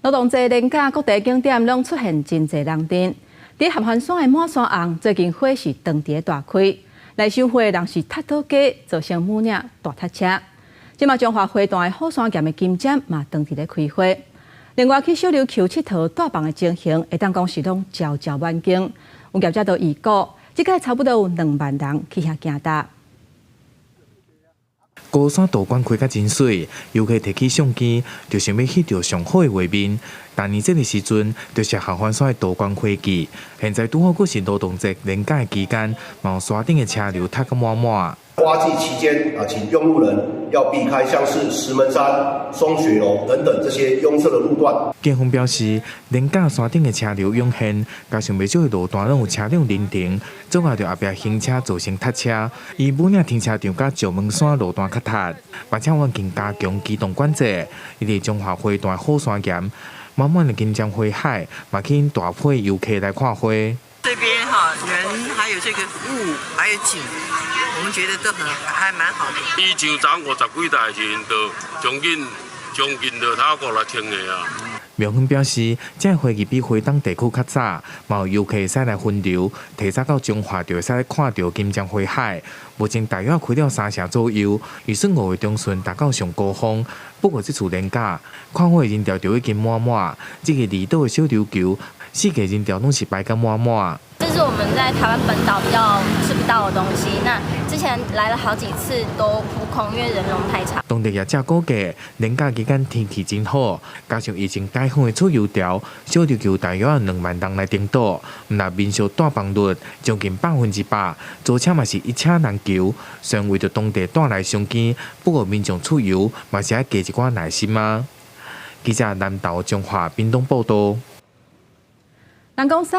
勞動節連假各地景點攏出現真濟人陣。佇合歡山的滿山紅，最近花是長佇咧大開，來賞花的人是塞倒街，造成武嶺大塞車。這馬彰化花壇的火山岩的金針嘛，長佇咧開花。另外去小琉球𨑨迌帶舫的情形，會當講是攏悄悄滿景。有業者都預估，這屆差不多有2萬人去遐行踏。高山道館開甲真媠，遊客提起相機就想欲翕著上好的畫面。逐年這个時陣，就是合歡山的道觀花季。現在拄好閣是勞動節連假的期間，嘛有山頂的車流塞甲滿滿。花季期間啊，請用路人要避開像是石門山、松雪樓等等這些擁塞的路段。警方表示，連假山頂的車流湧現，加上袂少的路段攏有車輛臨停，阻礙著後壁行車造成塞車。以武嶺停車場佮石門山路段較塞，而且環境加強機動管制，伊佇彰化花壇火山岩，滿滿的金針花海，嘛吸引大批遊客來看花。這邊哈人還有這個霧，還有景。我們覺得都很還蠻好的。以前漲50幾台時陣，就將近將近就超過6000個啊。廟方表示，這個花季比花東地區較早，嘛有遊客會使來分流，提早到彰化就會使看著金針花海。目前大約開了三成左右，預算5月中旬達到上高峰。不過這次連假看花人潮就已經滿滿，這个離島的小琉球，四季人潮攏是排甲滿滿。這是我們在台灣本島比較吃不到的東西。那之前來了好幾次都撲空，因為人龍太長。當地業者估計，連假期間天氣真好，加上疫情解封的出遊潮，小琉球大約有2萬人來登島。毋但民宿帶房率將近100%，租車嘛是一車難求。雖然為著當地帶來商機，不過民眾出遊嘛是愛加一寡耐心啊。記者南投彰化屏東報道。人講